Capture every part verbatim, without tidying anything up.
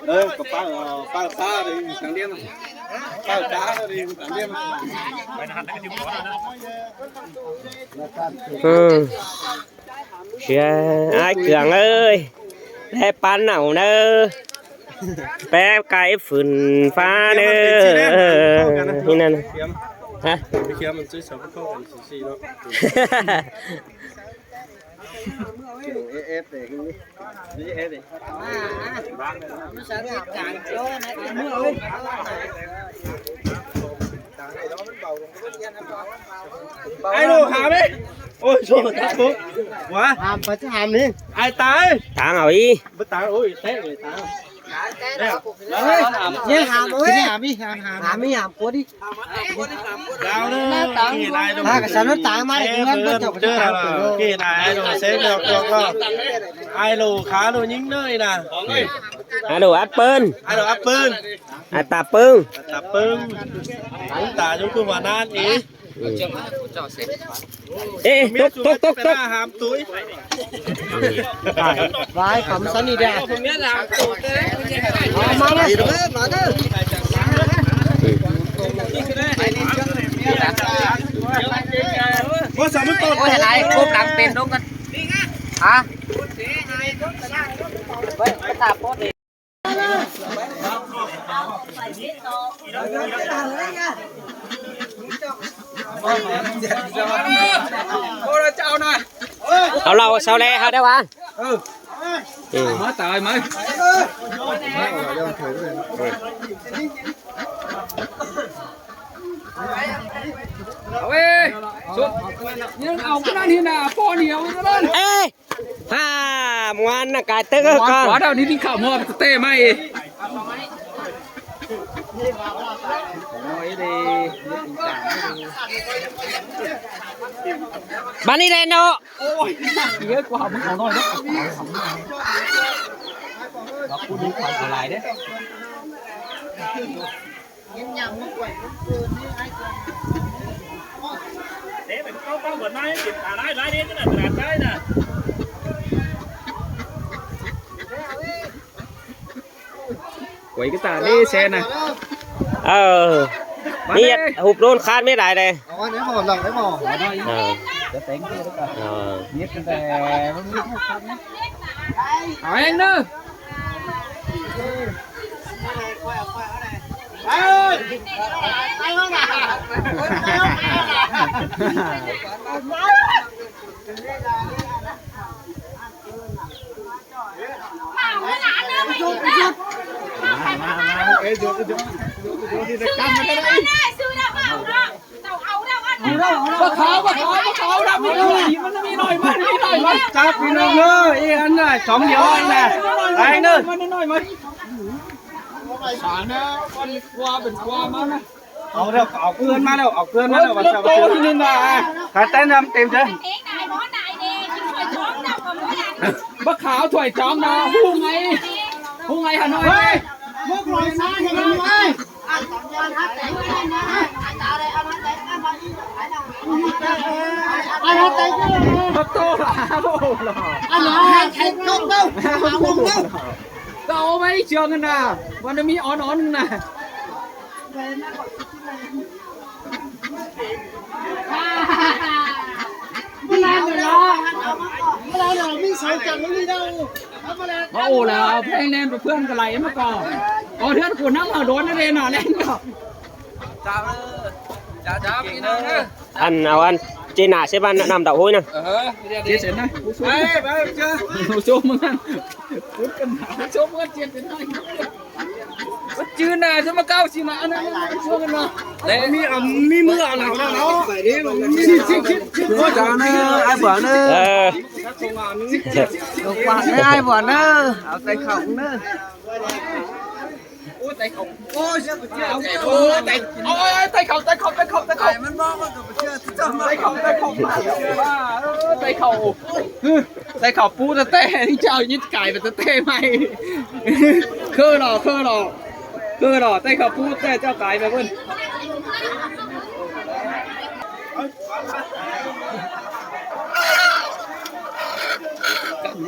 Ơ, có pal, pal xa đi, thằng Liêm. Pal xa đi, thằng Liêm. Ừ. Sia, ai Cương ơi. Lé pán nảu nơ. Pé cái phun phá nơ. Như này. Hả? Ai đồ hàm ấy. Ôi, rồi, tao không. Quá. Hàm, phải chứ hàm đi. Ai tái? Táng ở ý. Bất táng, ôi, té rồi, táng. Nhé, hàm ơi. Hàm đi, hàm, hàm. Hàm đi, hàm cuốn đi. Đào nữa, cái này đồ. À, cái sao nó táng mà, cái này nó chọc cái sao. Cái này đồ xếp được, được, được. Ai đồ khá đồ nhính nơi nè. Ai đồ áp pơn. Ai đồ áp pơn. Ai tạp pơn. Tạp pơn. Tạp giống cái hòa nan ý. Ê, tốc, tốc, tốc, tốc. Hàm túi. Vai, khắm sẵn đi đà. Má, má. Ôi, này, cốp đang pên đúng không? Hả? Ôi, cái tạp cốp đi. Au lau sau le hao đéo ăn. Ừ. Má tao ơi, má. Au ơi. Sút. Nhưng au cáiนั้นนี่นะ ป้อนเดียวเท่านั้น. Ê. Ha, ngoan nà cái tớ. Ngoan con. Quá đâu đi, đi khảo mò tê mày. Bắn đi lên đó. Ôi, ghê quá, không có nói đó. Đó, cũng đi khỏi ở lại đấy. Quay cái tà đi xe nè. Ờ. Bắn đi. Nhiệt hụp đôn khát mết đài đây. Ờ, đấy mỏ, lòng đấy mỏ. Ờ. Ờ. Nhiệt cái tà, nó nhiệt hụp khát nhá. Ờ, anh nữa. Bác Kháo, bác Kháo, bác Kháo, đâm đi thôi, mình nó bị nổi mà, bị nổi mà. Chắc vì nó ngơ, ý anh này, chóng nhiều anh này. Anh ơi. Mà nó nổi mà. Sáng nó, con qua, bên qua mà nó. Au đéo, au cướn ꞌmá đéo, au cướn ꞌmá đéo, ꞌmá đéo, au cướn ꞌmá đéo. Bác Kháo thuổi chóng nà, hú ngay, hú ngay Hà Nội. Ê, bác Tô là, bác Tô là. Tao ôm mấy trường nè, mà nó mi ón ón nè. Bác Ô là phanh lên với Phương cái này mà có. Có thuyết của năm ở đó nó lên nó lên rồi. Ăn, au ăn, trên nạ xếp ăn năm đậu hối nè. Ờ, chia sẻ này. Ê, bác chưa? Số mưng ăn. Số mưng ăn chia sẻ này. Bác chứ nà, chứ mà cao xì mà ăn, ăn, ăn, ăn, ăn. Đấy. Mí, à, mí mưa nào đó, nó. Ôi, chào nè, ai bảo nè. Ờ. Ai bảo nè, ai bảo nè. Áo tay khổng nè. Ôi, tay khổng. Ôi, tay, ôi, tay khổng, tay khổng, tay khổng, tay khổng. Tay khổng, tay khổng. Ơ, tay khổng. Tay khổng pú tơ tê, chào nhít cải và tơ tê mày. Khơ lò, khơ lò. Khơ lò, tay khổng pú tơ tê, chào cải và bươn.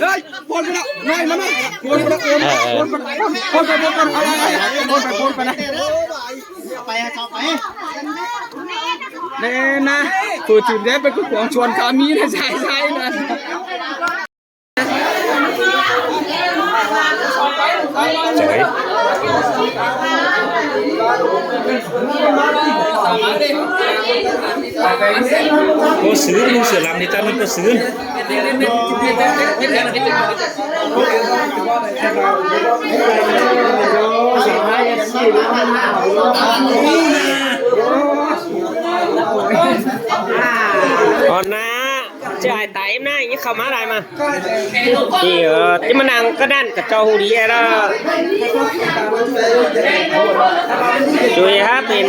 เฮ้ย โพสต์ไปแล้ว ไม่ มา มา โพสต์ไปแล้ว โพสต์ไป โพสต์ไป โพสต์ไป โพสต์ไป โพสต์ไป โพสต์ไปนะ เน่นะ ผู้ถือได้เป็นผู้ของชวนคามีนะ ใช่ ใช่นะ โอ้ ซื้อ ลูกเสือลำนี่ ตอนนั้นก็ซื้อ อ่อนนะ เจ้าไอ้ตายนะ อย่างนี้เข้ามาได้มา นี่ เออ ที่มันนั่งก็นั่นกับเจ้าหูดีแล้ว จุยฮะ เป็น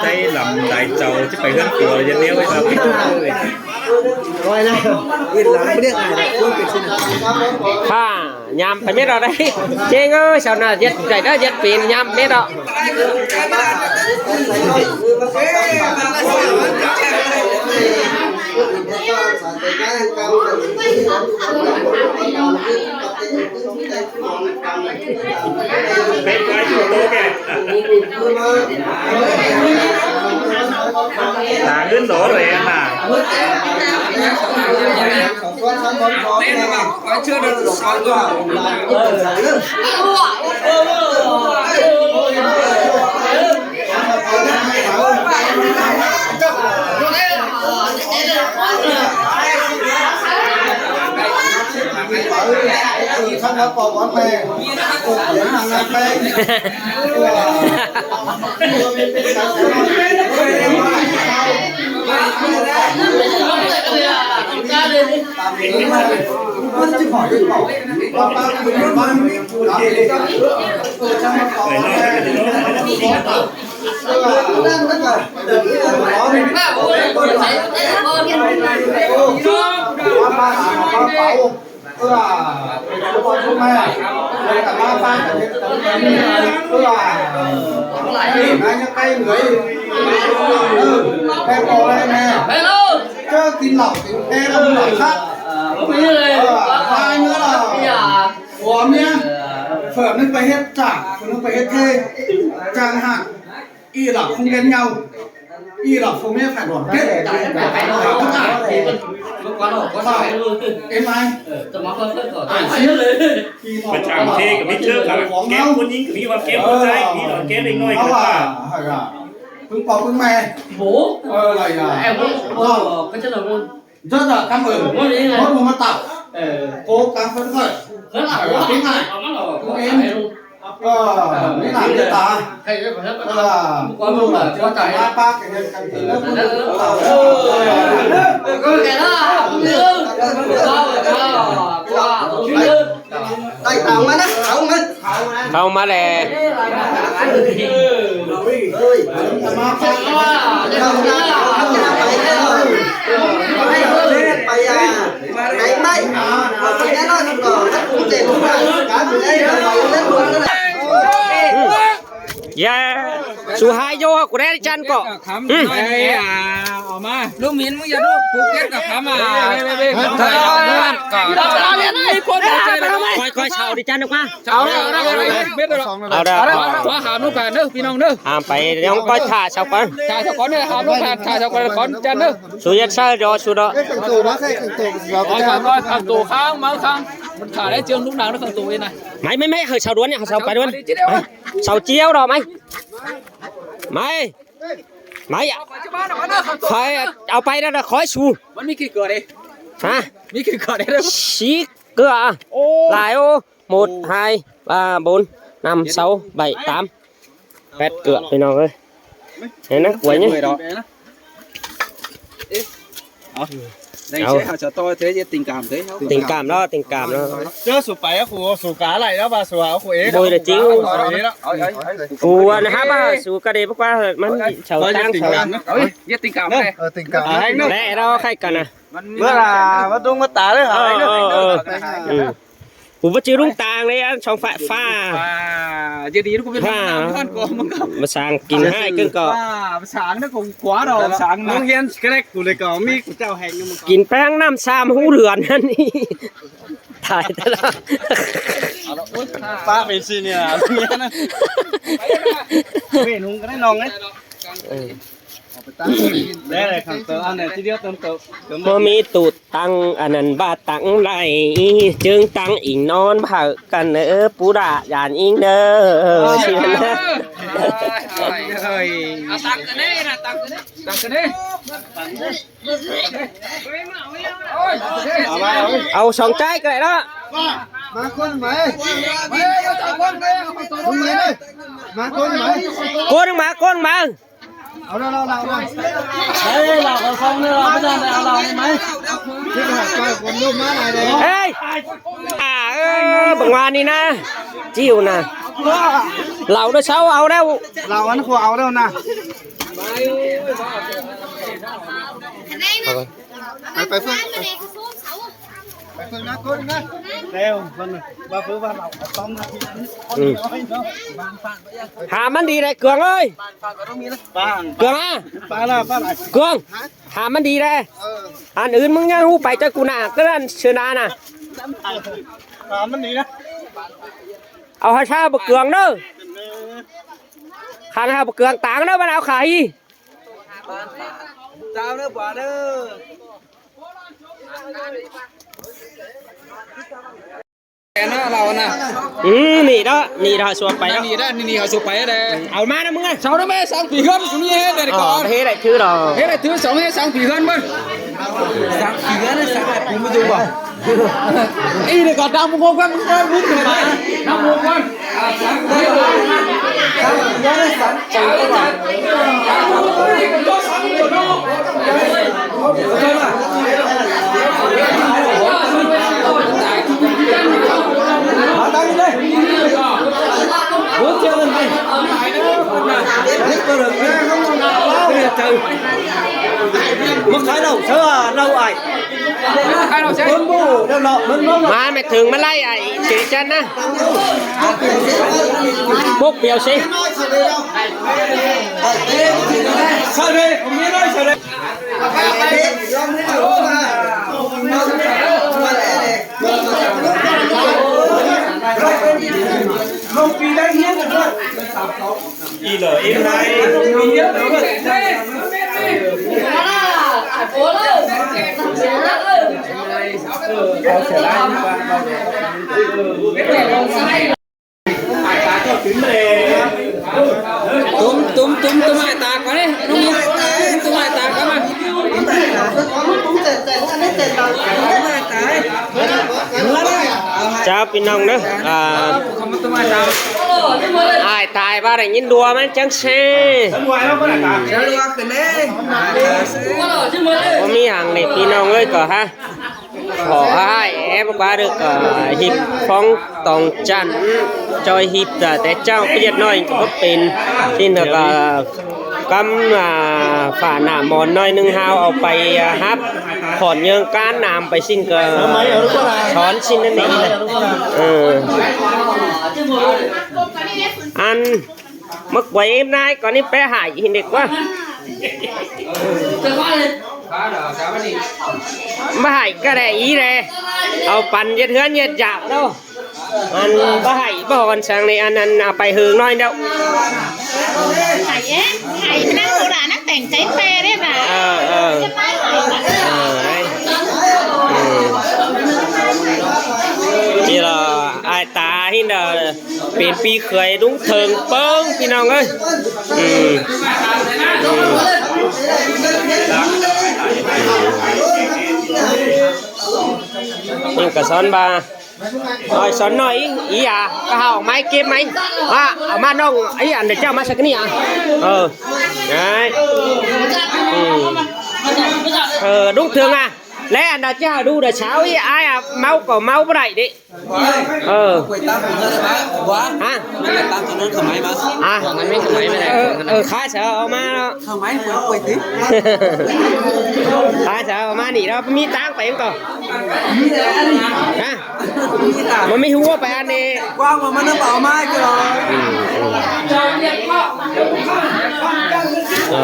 ใจหลำหลายเจ้าจะไปเฮือนครัวจะเลี้ยวไว้ครับ ร้อยนะ ยืนหลังไม่ได้ไงนะ พูดไปสิ ค่ะ ยามไปไม่รอดได้ เจ๊งเอ้ย ชาวนาเย็ดใหญ่ได้เย็ดปีนยามไม่รอด ตาขึ้นโหลเลยอะน่ะ เออ พ่อช่วยแม่ เลยกลับมาบ้านกันเนี่ย เออ นี่นะ ยังไปเหนื่อย เออ แม่ปอแม่ เจ้ากินเหล้ากินแก้วแล้วมันหลายครับ เออ ตายเมื่อไหร่ ผัวเมีย เผื่อนึกไปเฮ็ดจ้าง นึกไปเฮ็ดเท่ จ้างหัก อีหลับคงเล่นเงา อีหลับคงไม่ผ่านหรอกเก็ต เอ็มไอ อ่านชื่อเลย ไปจ้างเท่กับมิเตอร์ครับ แก๊งคนยิงกับมีว่าแก๊งคนใจ มีหรอแก๊งเด็กน้อย เพราะว่า ครับ เพิ่งปอกเพิ่งแม่ โห เออ อะไรอ่ะ แอบว่า ก็จะหลอก Rất là cảm ơn. Mốt đi này. Mốt mua mắt tạp. Ờ. Cố gắng phấn khởi. Rất là. Ờ, tiếng Hàn. Ờ, mắt lỏ. Cô em. Ờ, ờ, mới làm được ta. Thầy rất là. Ờ, có mong là cho thầy. Ba, ba, cái này, cái này. Ờ, ờ, ờ. Ờ, có cái đó. Ờ, ờ, ờ. Ờ, ờ. Tay tao mà nó, tao mà. เข้ามาแหละ อย่า Su hai dô hảư ꞌcọ đảy ꞌchăn ꞌcọ. Khắm. Ừ. Ê, à, ꞌo ꞌma. Lúk Min ꞌmứng ꞌnhá đu, Phu Kiết ꞌcọ khắm à. Ê, ê, ê, ê. Ê, ê, ê. Ê, ꞌcọ, ꞌcọ, ꞌcọ. ꞌCoi, ꞌcoi sau đi ꞌchăn ꞌnớ ꞌquá. Sau đi, ꞌo đảy, ꞌo đảy, ꞌo đảy. Au đa. ꞌCọ hảư ꞌnọng ꞌcọ ꞌnớ, ꞌpi ꞌnọng ꞌnớ. Hảư pay, ꞌcoi thả sau ꞌcọ. Thả sau ꞌcọ ꞌnớ, hảư ꞌnọng ꞌcọ, thả sau ꞌcọ, ꞌcọ ꞌchăn ꞌnớ. Su ꞌdệt ꞌsớ ꞌdọ, su ꞌdọ. Ê, khẳng tổ bác ơi, khẳng tổ, ꞌcọ ꞌcọ, ꞌcọ, khẳng tổ kháng, máư kháng. ꞌMắn khả đảy ꞌchương ꞌlụk nẳng ꞌnớ khẳng tổ ꞌnị ꞌnị. ꞌMáy, ꞌmáy, ꞌmáy, hảư sau đuôn ꞌnị, hảư sau pay đuôn. Sau ꞌchí ꞌnị. Sau ꞌchí ꞌnị ꞌo ꞌmá. ꞌMáy. ꞌMáy ꞌnị. Khỏi au pay ꞌnị ꞌnớ khói su. ꞌMắn ꞌmí kỉ ꞌcọ đảy. Hả? ꞌMí kỉ ꞌcọ đảy ꞌnớ. Sí ꞌcọ à? Ô. Lai ꞌo. Một, hai, ba, bốn, năm, sáu, bảy, tám. Pét ꞌcọ ꞌpi ꞌnọng ơi. Thế ꞌnớ, quay nhé. Ơ. Đảy ꞌchí hảư ꞌchọ ꞌtoi thế, ꞌdệt tình cảm thế. Tình cảm ꞌnớ, tình cảm ꞌnớ. ꞌChớ su pay ꞌcọ, su cá đảy ꞌnớ, ꞌva su hảư ꞌcọ ế. Bôi là chính. Ơ, ơ, ơ. Cu ăn hả ꞌva su cá đảy bác ꞌquá, ꞌmắn sau ꞌtáng sau. Ơ, ꞌdệt tình cảm thế. Ơ, tình cảm. Lẹ ꞌnớ, khay căn à. ꞌMưa là ꞌmá tung ꞌmá ta đảy hả? Ơ, ơ, ơ. Ừ. Cu báu ꞌchư ꞌlung tang đảy ăn song pha. Pha. Pha. Ơ, đi ꞌnớ ꞌcọ ꞌmí pha. Pha ꞌmắn ꞌcọ. Pha ꞌsáng kin hai ꞌcọ. Pha, pha ꞌsáng ꞌnớ ꞌcọ ꞌquá ꞌnớ, pha ꞌsáng ꞌnớ. ꞌMắn hiến cái lệch ꞌcọ đảy ꞌcọ, ꞌmí ꞌcọ ꞌchạu hên ꞌnớ ꞌmắn ꞌcọ. Kin ꞌpéng ꞌnặm sam ꞌhú ꞌlươn ꞌnặn ꞌnị. Thải ꞌtẹ ꞌlạ. Pá pên ꞌsịn ꞌnị ꞌnớ. Pên ꞌhung ꞌcọ đảy ꞌnọng ơi. Ừ. ꞌMá ꞌmí ꞌtụ ꞌtăng, ăn ꞌnặn ꞌva ꞌtăng lai, ꞌchương ꞌtăng ính ꞌnón ꞌva hảư căn ꞌnớ, pú đạ dản ính ꞌnớ. Ơ, ꞌsịn ꞌnớ. Ơ, ơ. Au song ꞌchái ꞌcọ đảy ꞌnớ. ꞌMá ꞌcốn ꞌmá. ꞌMá ꞌcốn ꞌmá. ꞌCốn ꞌmá, ꞌcốn ꞌmá. Au đảy, đảy, đảy, đảy. Ê, đảy, đảy, đảy, đảy, đảy. Ê, à, ơ, bác ꞌnga ꞌnị ꞌnớ. Chíu ꞌnớ. Lảu đảy sau au đảy. Lảu ăn khua au đảy ꞌnớ. Pay, pay ꞌphớng. Pay ꞌphớng ꞌnớ, ꞌcốn ꞌnớ. Đeo, ꞌva ꞌphớng ꞌva lảu tóm ꞌnớ. Ừ. Hả ꞌmắn đi đảy Cương ơi. Cương à? Cương. Hả ꞌmắn đi đảy. Ăn ứn ꞌmứng ꞌnhá ꞌhụ pay ꞌchớ cu nả, ꞌcứ ăn sư nả nả. Hả ꞌmắn đi đảy. Au hảư sa bác Cương ꞌnớ. Khăn hảư bác Cương ꞌtáng ꞌnớ, ꞌmắn au khả ꞌhí. Ê, ꞌnớ, lảu ꞌnớ. Ừ, ꞌnị đó, ꞌnị đó, hảư sua pay đó. ꞌNị đó, ꞌnị, ꞌnị hảư sua pay đảy. Au ꞌmá ꞌnớ ꞌmứng à. Sau ꞌnớ ꞌmá, ꞌsướng phi ꞌhướn, su ꞌnị ꞌhế đảy. Ờ, ꞌcọ. Hế đảy thứ đó. Hế đảy thứ song, ꞌhế ꞌsướng phi ꞌhướn ꞌmá. ꞌSướng phi ꞌhướn, ꞌsướng đảy pú ꞌmá dú báu. Ê, đảy ꞌcọ đang ꞌmá ꞌcốn, đang ꞌmá ꞌcốn. ꞌMá khái đảu ꞌsớ à, đảu ải. ꞌMá mẹ thướng ꞌmá ꞌlạy ải ꞌsớ ꞌchăn ꞌnớ. Bốc piêu ꞌsớ. Tủm, tủm, tủm, tủm ải ta ꞌcọ ꞌnị. Tủm ải ta ꞌcọ ꞌnị. Chảu ꞌpi ꞌnọng ꞌnớ. À, ải tai ꞌva đảy ꞌnghín đua ꞌmắn chắng ꞌsớ. Báu ꞌmí hăng ꞌnị ꞌpi ꞌnọng ơi ꞌcọ hả. Khỏ hảư ép ꞌquá được, ờ, ꞌhịt phóng tỏng chăn, ꞌchoi ꞌhịt, ờ, té ꞌchạu ꞌviạk ꞌnọi ꞌcọ báu pên. ꞌSịn ꞌnớ, ờ, ꞌcắm, à, phả nả món ꞌnọi ꞌnưng ꞌhao au pay, à, hắp khỏn ꞌnhương cán nam pay ꞌsịn ꞌcọ són ꞌsịn ꞌnặn ꞌnị. Ừ. Ăn ꞌMá quay ꞌếm ꞌnái ꞌcọ ꞌnị pé hảy ꞌhịn đê ꞌquá. ꞌMá hảy ꞌcọ đảy ꞌí đê. Au păn ꞌdệt ꞌhướn ꞌdệt dạu ꞌlẹo. Ăn báu hảy báu hòn sang ꞌnị ăn ăn au pay hương ꞌnọi ꞌlẹo. Hảy ế, hảy ꞌnăng ꞌcọ đa ꞌnăng tẻng cháy pe đé bả. Ờ, ờ. Ờ, đấy. Ừ. ꞌNị ꞌlẹo ai ta ꞌhịn đa pên ꞌpi khơi ꞌlung thơng ꞌpứng ꞌpi ꞌnọng ơi. Ừ. Ừ. ꞌNịm ꞌcọ son ꞌva ꞌnọi son ꞌnọi ꞌí, ꞌí à, ꞌcọ hảư au ꞌmá kếp ꞌmá. ꞌVa, au ꞌmá ꞌnọng ꞌí ăn đa ꞌchạu ꞌmá sặc ꞌnị à. Ờ. Đấy. Ừ. Ờ, ꞌlung thơng à. Lé ăn đa ꞌchạu đu đa sáu ꞌí ai à, ꞌmáu ꞌcọ ꞌmáu báu đảy đê. Ờ. Hả? À. Ờ, ờ, khá sao au ꞌmá ꞌnọ. Khá sao au ꞌmá ꞌnị ꞌlẹo, ꞌmí ꞌtáng pay ꞌcọ. Hả? ꞌMá ꞌmí hú pay ăn đê. Quang mà ꞌmá ꞌnớ bảo mai kìa. Ừ, ừ. Ờ.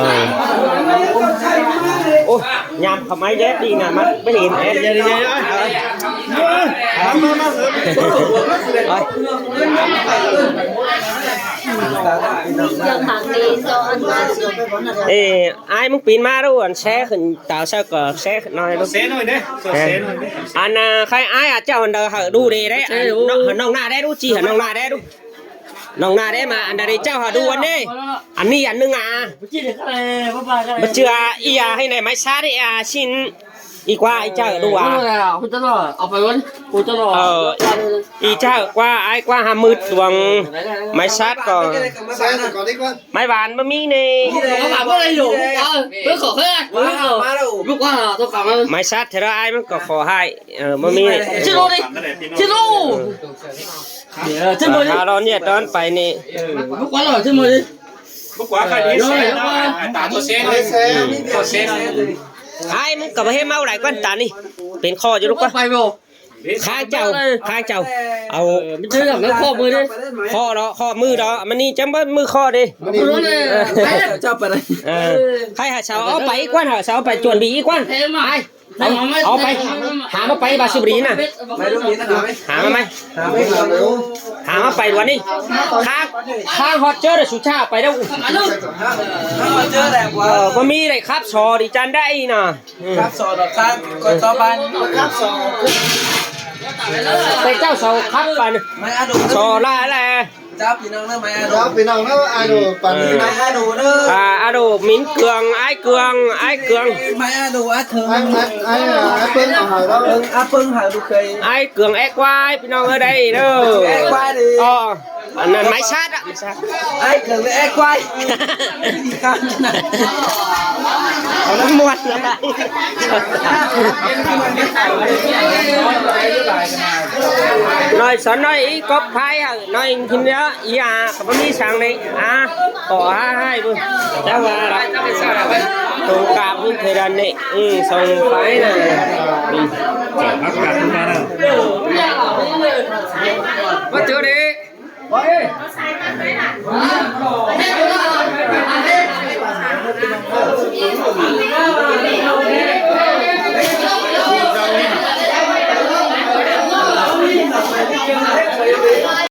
Ôi, nhằm khả máy dép đi nè, mắt mới hiện em. Ôi. Ê, ai ꞌmứng pin ꞌmá ꞌlụk, ăn share khửn, táo sao ꞌcọ share khửn ꞌnọi ꞌlụk. Share ꞌnọi đé, share ꞌnọi đé. Ăn, à, khay ai à, ꞌchạu ăn đa hảư đu đê đé, ăn ꞌnọng, ꞌnọng ꞌnạ đé đu, ꞌchí hảư ꞌnọng ꞌnạ đé đu. ꞌNọng ꞌnạ đé ꞌmá, ăn đa đê ꞌchạu hảư đu ăn đê. Ăn ꞌnị ăn ꞌnưng à. Báu ꞌchưa ꞌí à, ꞌhới ꞌnị máy sắt ꞌí à, ꞌsịn. ꞌI ꞌquá ꞌí ꞌchạu đu à. Ờ, ꞌí ꞌchạu ꞌquá, ai ꞌquá hảư ꞌmựt tuang máy sắt ꞌcọ. Máy ván báu ꞌmí ꞌnị. Máy sắt thế đó ai ꞌmắn ꞌcọ khó hại. Ờ, báu ꞌmí ꞌnị. Ờ, hảư đón ꞌnị, đón pay ꞌnị. Ai ꞌmắn ꞌcọ báu ꞌhế ꞌmáu đảy ꞌquán ta ꞌnị. Pên khó ꞌchu ꞌlụk ꞌquá. Khang chảu, khang chảu. Au. Khó đó, khó ꞌmự đó, ꞌmắn ꞌnị chắng báu ꞌmự khó đê. Ờ. Khay hảư sau au pay ꞌquán, hảư sau au pay chuẩn bị ꞌquán. Ai. Au, au pay. Hả ꞌmá pay ba sư bri nè. Hả ꞌmá pay. Hả ꞌmá pay đuôn ꞌnị. Khang, khang ꞌhọt ꞌchớ đa su ꞌchạ pay đâu. Ờ, báu ꞌmí đảy khắp so đi chăn đảy nè. Khắp so đó khắp, có cho ban. Khắp so. Pay ꞌchạu so khắp ban. So là là. Chào ꞌpi ꞌnọng ꞌnớ, máy áo. Chào ꞌpi ꞌnọng ꞌnớ, áo. Máy áo ꞌnớ. À, áo Minh Cương, Ái Cương, Ái Cương. Máy áo áo thường. Ái, ái, ái, ái Phương ở hở đó. Ái Phương hở đu khơi. Ái Cương é ꞌquái, ꞌpi ꞌnọng ở đây đó. É ꞌquái đi. Ờ, ăn ꞌnặn máy sắt á, máy sắt. Ái Cương é ꞌquái. Muôn. ꞌNọi son ꞌnọi ꞌí cốc phái hảư ꞌnọi ꞌhịn ꞌnớ. ꞌI a, ꞌcọ báu ꞌmí sang ꞌnị. À, ꞌcọ hả hảư báu. Chả ꞌva đọc. Tùng cạp ꞌhịn thời gian ꞌnị. Ừ, song phái nè. Ừ. Bắt chước đi.